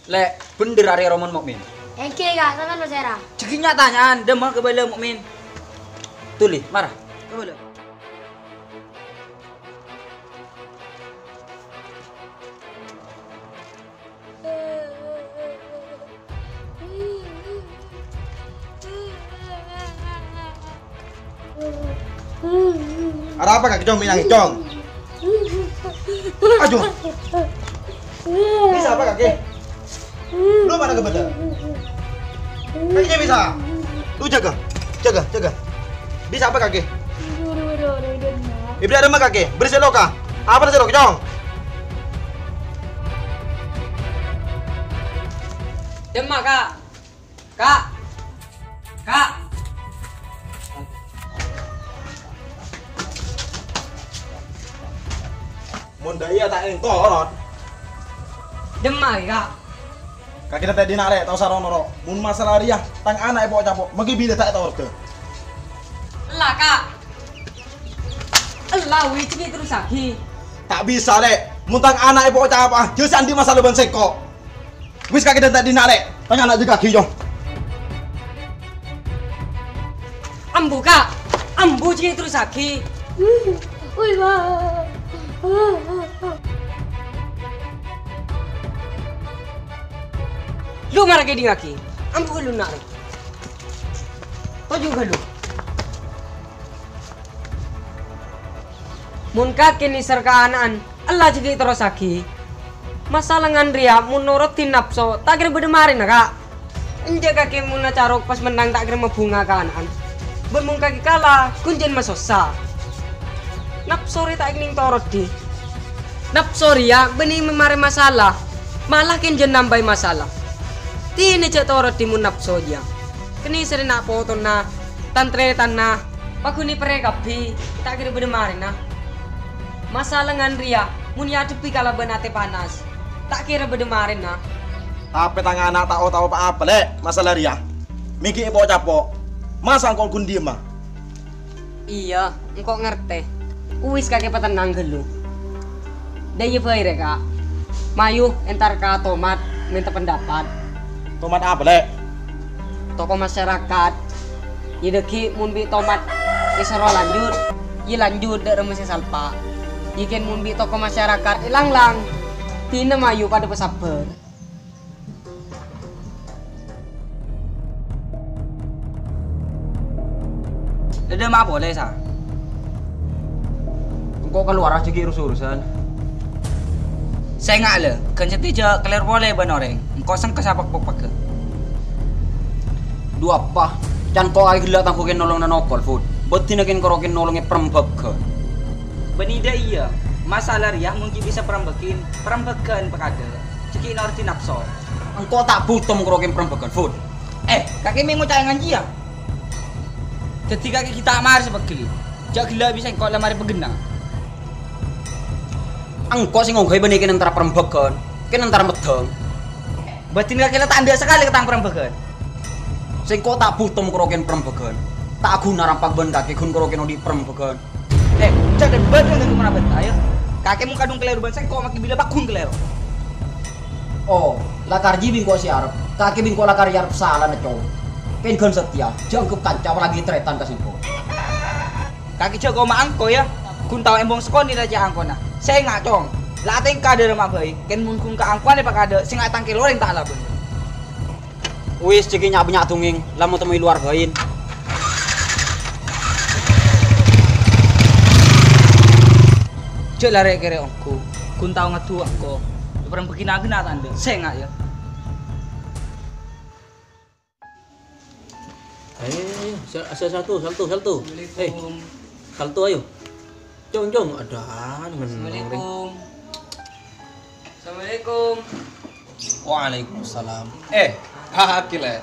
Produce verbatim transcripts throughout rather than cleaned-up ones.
Lè', bhendher arèya romon Mukmin? Èngghi, Ka', sampèyan pasèra? Jhâ' ghi' nya-tanya'an, dhâmma kabâlâ Mukmin? Tolè, mara, kabâlâ. Arapa kakè, Cong, mè' nangès, Cong? Aduh. Bisa apa kakè? Lu mana kebetulan? Kakinya bisa. Lu jaga, jaga, jaga. Bisa apa kakè? Ibu ada mah kakè. Bersih lo, Kak. Apa sih lo, Cong? Dhâmma, Ka'. Ka'. Ka'. Mon dâ' iyâ ta' èntorot. Dhâmma, Ka'. Kakè ta' dinna' rè, ta' osa ro-noro. Mon masalah rèya, tang ana' èpo'-capo', maghi bilâ ta' ètorot. Ella, Ka'. Ella, wi, cèngè terrosaghi. Ta' bisa, Lè'. Mon tang ana' èpo'-capo'a, jhâ' sè andi' masalah bân sèngko'. Wis kakè dântè' dinna', Lè'. Tang ana' jâgâ'aghi, yo. Ambu, Ka'. Ambu jhâ' terrosaghi. Wih, Pak. Lu mara kèdingngaghi. Ambu lu na'. Toju' ghâllu. Mon kakè nèser ka ana'an, ella jhâ' ghi' terrosaghi. Masalangan rèya mon noroddhi napso, ta' kèra bâdâ marèna, Ka'. Enjâ' kakè mon acarok pas mennang ta' kèra mabhunga ka ana'an. Bân mon kakè kala, ghun jhân masossa. Napso rè ta' kennèng toroddhi. Napso rèya bânnè mamarè masalah, malah kènjhân nambâi masalah. Dinah jhâ' toroddhi mon napso jiyâ. Kennèng sarè na' potona, tan-tarètanna, Paghun èperrè kabbhi, ta' kèra bâdâ marèna. Masalangan rèya, mon èadhebbhi kalabân atè panas, ta' kèra bâdâ marèna. Tapè tang ana' ta' o-tao pa-apa, Lè', masalah rèya. Mè' ghi' èpo'-capo'. Masa engko' ghun diyemma? Iyâ, engko' ngartè. Uwis kakè patennang ghâllu. Dâ' iyâ bhâi rè, Ka'. Mayu entar ka Tomat mènta pendapat. Tomat apa, Lè'? Toko masyarakat. Iyâ dâgghi' mon bi' Tomat èsoro lanjut, iyâ lanjut dâ' remma sè salpa'. Iyâ kèng mon bi' toko masyarakat èlang-lang, dinah mayu padâ pasabbhâr. Dâ' dâ' ma' polè, Sa? Engko' kalowar jâ' ghi' rus-urusan. Sènga' la, ghân satèya jhâ' kalèro polè bân orèng. Engko' sengka sapok-pokpagghâ. Dhu apa? Can ko' aè ghellâ' tangghung kèng nolongnga nokol, Fud. Bâddhina kèng karo kèng nolongè parembhâghân. Bânnè dâ' iyâ, masalah rèya mon ghi' bisa parembhâghân, parembhâghân pakaddhâ. Jâ' ghi' noroddhi napso. Engko' ta' bhuto mon karo kèng parembhâghân, Fud. Eh, kakè mè' ngoca' nganjiyâ? Dâddhi kakè ghi' ta' marè sè pegghel. Jhâ' ghellâ' bi' sèngko' la marè pagghennang. Engko' sè ngongghuy bânnè kèng entara parembhâghân, kèng entara meddhâng. Bâdin kakè la ta' endâ' sakalè ka tang parembhâghân. Sèngko' ta' bhuto mon karo kèng parembhâghân. Ta' ghuna rampak bân kakè ghun karo kèng odi' parembhâghân. Eh, jhâ' dhân-bâdhân ka kemana bâ'na, ayo. Kakè mon kadhung kalèro bân sèngko' makkè bilâ pagghun kalèro. Oh, lakar jiyâ bi' engko' sè arep. Kakè bi' engko' lakar èarep salana, Cong. Kèng ghân satèya, jhâ' angghep kanca apalagi tarètan ka sèngko'. Kakè jhâ' koma engko', yâ. Ghun tao embong sakonè' la cè' angkona. Sènga', Cong. La atèngka dâ' remma bhâi. Kèng mon ghun ka angkona pakaddhâ, sènga' tangkè lorèng ta' labân. Wis, jhâ' ghi' nya'-bânnya' dongèng, la motemmo è lowar bhâi. Jhâ' la rè'-kèrè' ongghu, ghun tao ngadduwâ engko'. Parembhâghina ghânna ta' endâ', sènga', yâ. Eh, sa-, sa-, salto, salto, salto. Eh, Assalamualaikum. Salto, ayo. Cong, cong, adâ, ngen-, Assalamualaikum. Assalamualaikum. Waalaikumsalam. Eh, haha, gila.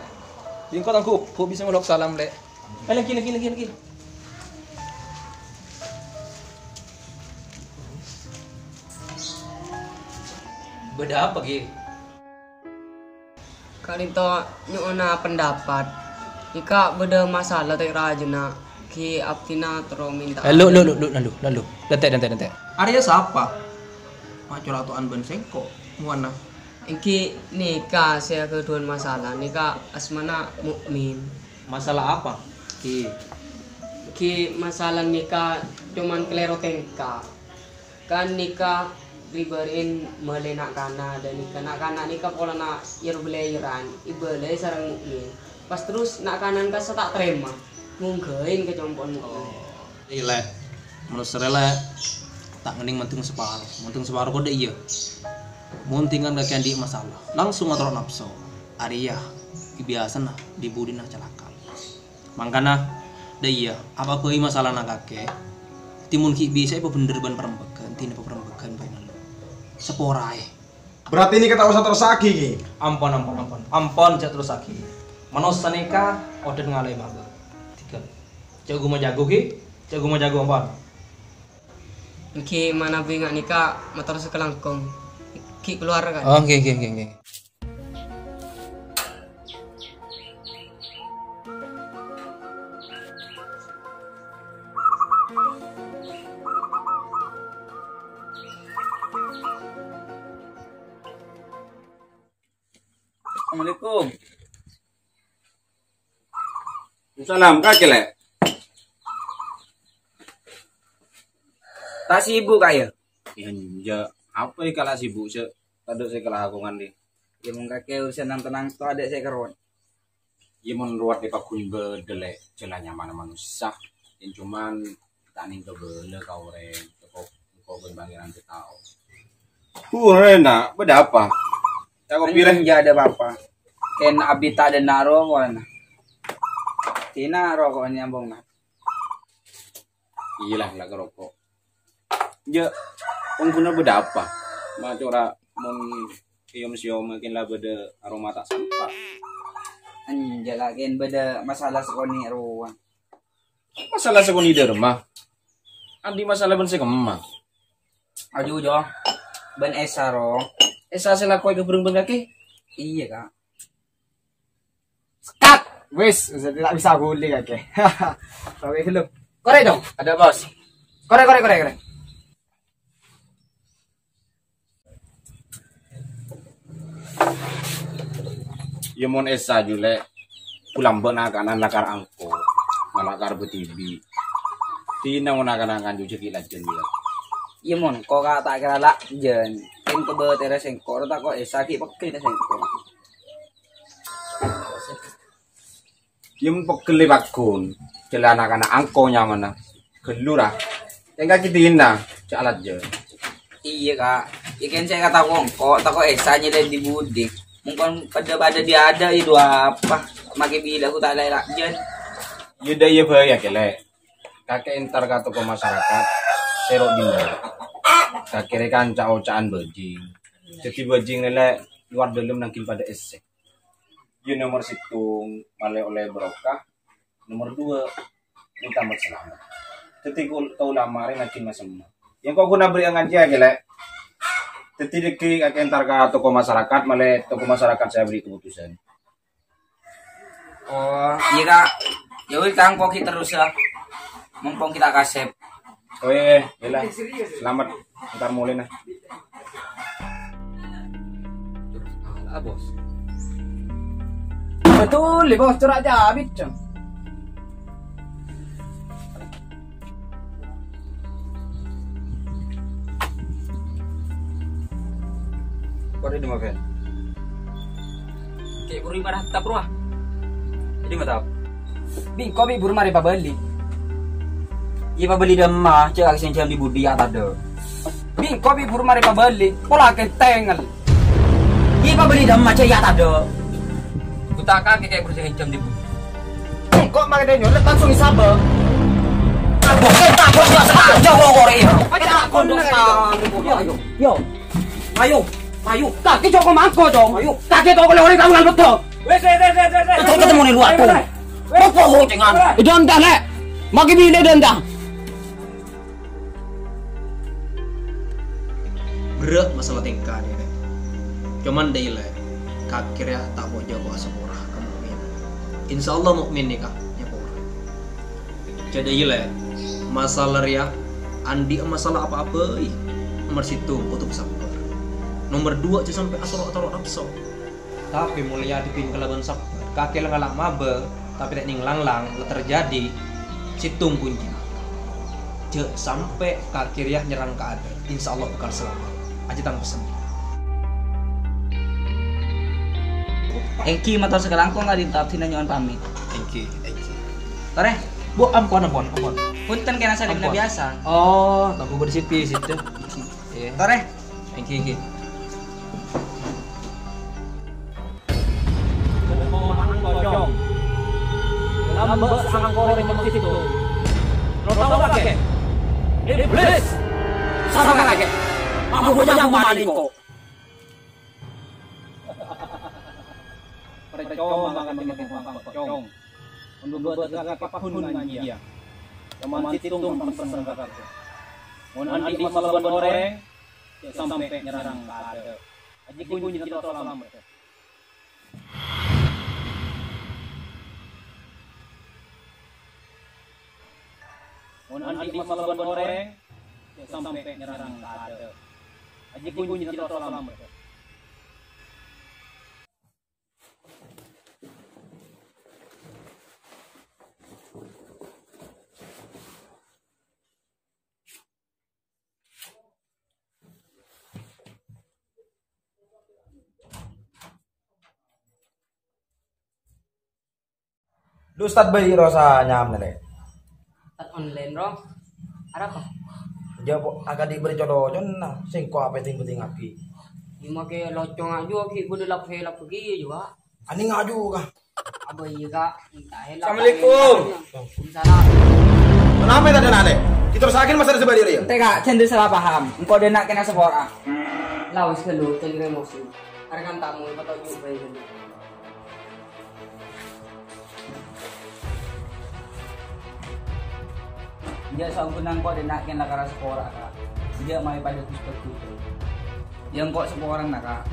Bingko tangguh, kok bisa ngelok salam, Lè'? Eh, lagi, lagi, lagi, lagi. Bâdâ apa, Ghi? Ka'dinto nyo'ona pendapat. Èka' bâdâ masalah ta' rajâna, ghi' abdhina terro mènta. Eh, lu, lu, lu, lu, lalu, lalu. Dântè', dântè', dântè'. Arèya sapa? Ma' colo'-to'an bân sèngko', mowana. Èngghi nèka sè aghâdhuwân masalah, nèka asmana Mukmin. Masalah apa, Ki? Èngghi masalah nèka coma kalèro tèngka. Kan nèka ribâri'in mèlè na'-kana' ghânèka. Na'-kana' nèka polana yer-bâlèyeran, èbâlâi sareng Mukmin. Pas terros na'-kana' nèka sè ta' tarèma, mongghâi ka compo'na Mukmin. Oh. Iyâ, Lè'. Manossa rèya, Lè', ta' ngennèng mendhing saparo. Mendhing saparo kodhu iyâ. Mon dhingghân kakè andi' masalah, langsung atoro' napso. Arèya, biyasana di-budina calaka. Mangkana, dâ' iyâ, apa bhâi masalana kakè? Dhâddhi mon ghi' bisa èpabhendher bân parembhâghân, dinah parembhâghân bhâi nallo. Saporaè. Berarti nèka ta' osa terrossaghi, Ki? Ampon, ampon, ampon. Ampon, jhâ' terrossaghi. Manossa nèka odhân ngalaè mabâ. Dhingghân. Jhâ' gu-majagu, Ki. Jhâ' gu-majagu, ampon. Èngghi manabi nga' nèka mator sakalangkong. Ghi' kalowar, kan? Oh, èngghi, èngghi, èngghi, èngghi. Assalamualaikum. Salam, kakè, Lè'. Ta' sibuk, Ka', yâ? Yâ, enjâ'. Apa èkala sibuk, sè tadâ' sè èkala akongan, dhi? Yâ, mon kakè urusan nang-tennang to adâ' sè èkarowa. Yâ, mon rowa dhi paggun bâdâ, Lè', jhâ' la nyamana manossa. Yâ, cuman ta' nèng kabâlâ ka orèng, engko', engko' bân Pangèran sè tao. Huh, Rena, bâdâ apa? Cakop pirè? Enjâ', ada apa-apa. Kèng abit ta' dâna roko'na. Dina roko'na nyambung, nah. Iyâ la, la karoko'. Jhâ', ongghuna bâdâ apa? Ma' cora' mon èyom-sèyom kèng la bâdâ aroma ta' sampa. Enjâ' la kèng bâdâ masalah sakonè' rowa. Masalah sakonè' dâremma? Andi' masalah bân sè kemma? Aju, Jo. Bân Esa, ro. Esa sè la kowa èkabhâreng bân kakè? Iyâ, Ka'. Sekat! Wis, ta' bisa ghuli kakè. Sampai dulu. Korè, Jong. Ada, Bos. Korè, korè, korè, korè. Yâ mon Esa, Ju, Lè', kulambâ' na'-kana' lakar angko, lakar bâdibi'. Dina mon na'-kana' kanju jâ' ghi' lajân, yâ. Yâ mon, ko' ka ta' kèra lajân. Kèng kabâtèrra sèngko', ro tako' Esa ghi' pegghel ka sèngko'. Yâ mon pegghel è paggun, jhâ' la na'-kana' angko nyamana. Ghâllu, ra. Engka' ghi' dina, jhâ' lajân. Iyâ, Ka'. Yâ kèng sè èkatako engko', tako' Esa nyèlè di-budi. Mongkon padâ-padâ diadâ' yâ dua apa. Makè bilâ ku ta' la-, lajân. Yâ dâ' iyâ bhâi yâ, Kè, Lè'. Kakè entar ka toko masyarakat, sèro' dinna. Kakè rè kan ca'-oca'an bajing. Dhâddhi bajing rè, Lè', lowar dâlem nangghin padâ èssè. Yâ, nomer sèttong, malè ollè barokah. Nomer dua, mènta salamet. Dhâddhi kul-, tao la marè nangghin masemma. Yâ, engko' ghun aberri' ngajhi, Kè, Lè'. Dhâddhi dhâggi' kakè entar ka toko masyarakat, malè toko masyarakat sè aberri' keputusan. Oh, iyâ, Ka'. Yâ wis, Ka', engko' ghi' terros, yâ. Mompong ghi' ta' kasèp. Oh, iyâ, iyâ, la. Salamet. Entar molè, nah. Ah, Bos. Betul, Bos. Cora' jabit, Cong. Kok ada di Maven? Kayak buru ibarat tap roh. Jadi mata. Bingko bi buru mari pabali. Iya pabali dâ' emma, cè' kakè sè ènjhâm di budi ya' tadâ'. Bingko bi buru mari pabali, pola kentengel. Iya pabali dâ' emma, cè' ya' tadâ'. Buta kakè kayak buru sè ènjhâm di budi. Engko' mangkèn nyolèt langsung isabâ. Tabok, eh, tabok, ya, saja kok, kok, ya. Aja takon, dong, ayo, ayo. Ayo, ayo. Kakè jhâ' ko mangko, Cong. Ayo. Kakè tao kalè orèng tanggal betul. Wes, wes, wes, wes, wes. Itu ketemu di luar, tuh. Wes. Apa goncengan? Wes. Itu entah, Lè'. Makin ini udah entah. Berrâ' masalah tèngka nèka. Coma dâ' iyâ, Lè', kakè rèya ta' pojhâ kowasa pora ka Mukmin. Insyaallah Mukmin nèka nyapora. Jhâ' dâ' iyâ, Lè', masalah rèya andi' masalah apa-apa, iyâ. Nomer sèttong kodhu sabbhâr. Nomer duwâ', jhâ' sampè' asoro' atoro' napso. Tapè mon la èadhebbhi kalabân sabbhâr, kakè la ngala' mabâ, tapè ta' nèng langlang la terjadi sèttong kuncina. Jhâ' sampè' kakè rèya nyerrang ka adâ', insyaallah bhâkal salamet. Ajâ tang pessen. Èngghi mator sakalangkong ka'dinto abdhina nyo'on pamit. Èngghi, èngghi. Torè. Bu, ampon, ampon, ampon. Punten kèng salèbât biyasa. Oh, tanggu bâdâ siti, siti. Èngghi. Torè. Èngghi, èngghi. Lambâ' sangkor è Mesjid itu. Lo tao kakè? Iblis! Sapa kakè? Mampu punya hukuman engko'. Percoma kakè, Cong. Undhu bâdâ kakè pahun nganjiya. Coma sèttong pèssèna kakè. Mon andi' masalah bân orèng, jhâ' sampè' nyerrang ka adâ'. Ajâ kunci terros salamet. Mon andi' masalah bân orèng, jhâ' sampè' nyerrang ka adâ'. Ajâ kunci terros salamet. Dhu, Ustad bâi rosa nyamana, Lè'. Ustad online, Ro. Arapa? Jhâ' po, akadhi bâri' co-locona, sèngko' apètèng-pètèngaghi. Dimake locong aju, ghi' bâdâ lap-, lap-, ghi' juga. Ani ngaju ka. Abâ iyâ, Ka'. Minta helm. Assalamualaikum. Waalaikumsalam. Kenapa tadi, Nak, Lè'? Diterusakin masalah sebalik ya? Ente, Ka', jhâ' salah paham. Engko' dâ' enna' kèng asapora. Lawis ghâllu, jhâ' emosi. Arèya kan tamu, patoju' bhâi ghâllu. Jhâ' saongghuna engko' dâ' enna' kèng lakar asapora, Ka'. Jhâ' mayu padâ ghus-bhâghus. Yâ engko' saporana, Ka'.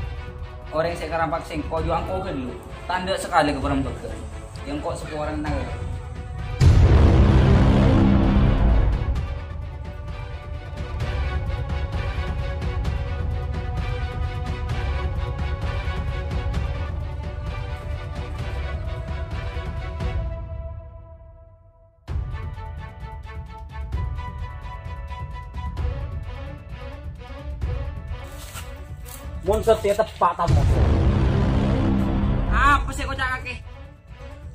Orèng sè èkarampak sèngko' jhâ' engko' ghâllu. Tandhâ sakalè ka bârâmbaghân. Yâ engko' saporana, Ka'. Mon satèya teppa' tamoso. Apa sè èkoca'aghi?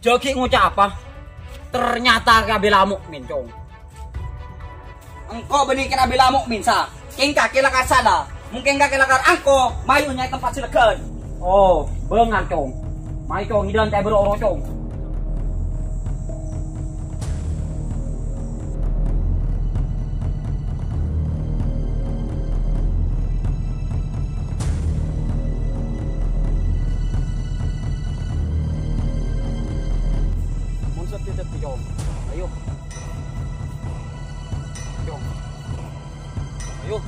Jhâ' ghi' ngoca' apa? Ternyata kabelâ mukmin, Cong. Engko' bânnè kèng abelâ mukmin, sa. Kèng kakè lakar sala. Mon kèng kakè lakar angko, mayu nyarè tempat sè lèghân. Oh, bângal, Cong. Mayu, Cong, hidang ta' bârâ' oro, Cong. Mon satèya teppa', Cong. Ayo. Ayo. Ayo.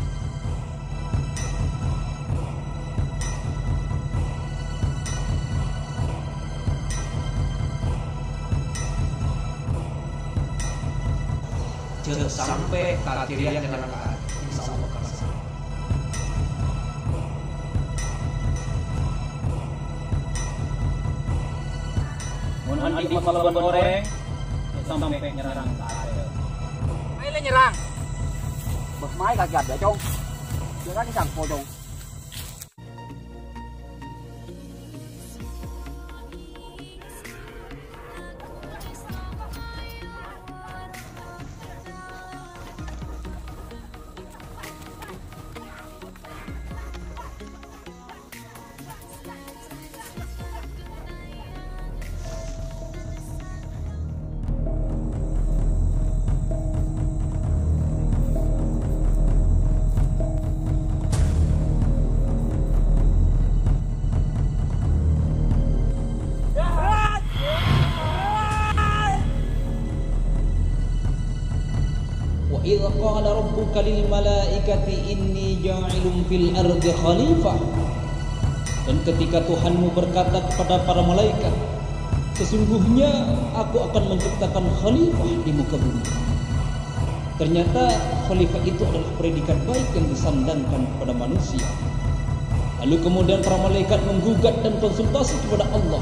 Jhâ' sampè' kakè rèya nyerrang ka adâ'. Insyaallah, Ka'. Mon andi' masalah bân orèng, jhâ' sampè' nyerrang ka adâ'. Mayu la nyerrang. Bâh, mayu kakè adâ', Cong. Jhâ' kakè sangko, Cong. Wa idz qala rabbuka lil malaikati inni ja'ilun fil ardi khalifah. Dan ketika Tuhanmu berkata kepada para malaikat, "Sesungguhnya Aku akan menciptakan khalifah di muka bumi." Ternyata khalifah itu adalah predikat baik yang disandangkan kepada manusia. Lalu kemudian para malaikat menggugat dan konsultasi kepada Allah.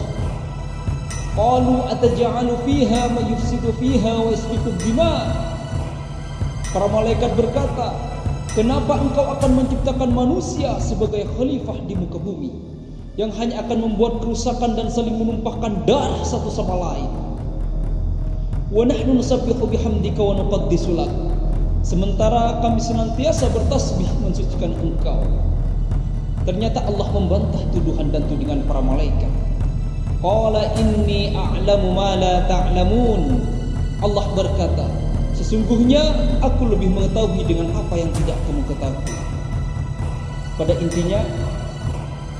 Qalu ataj'alu fiha may yufsidu fiha wa yasfiku dima. Para malaikat berkata, "Kenapa engkau akan menciptakan manusia sebagai khalifah di muka bumi, yang hanya akan membuat kerusakan dan saling menumpahkan darah satu sama lain? Wa nahnu nusabbihu bihamdika wa nuqaddisu lak. Sementara kami senantiasa bertasbih mensucikan Engkau." Ternyata Allah membantah tuduhan dan tudingan para malaikat. Qala inni a'lamu ma la ta'lamun. Allah berkata, "Sesungguhnya Aku lebih mengetahui dengan apa yang tidak kamu ketahui." Pada intinya,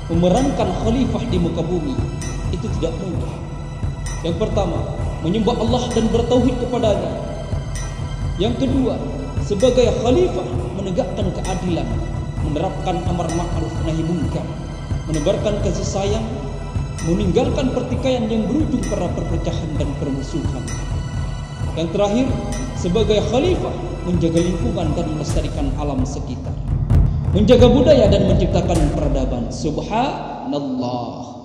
memerankan khalifah di muka bumi itu tidak mudah. Yang pertama, menyembah Allah dan bertauhid kepada-Nya. Yang kedua, sebagai khalifah, menegakkan keadilan, menerapkan amar ma'ruf nahi mungkar, menebarkan kasih sayang, meninggalkan pertikaian yang berujung pada perpecahan dan permusuhan. Yang terakhir, sebagai khalifah, menjaga lingkungan dan melestarikan alam sekitar, menjaga budaya dan menciptakan peradaban. Subhanallah.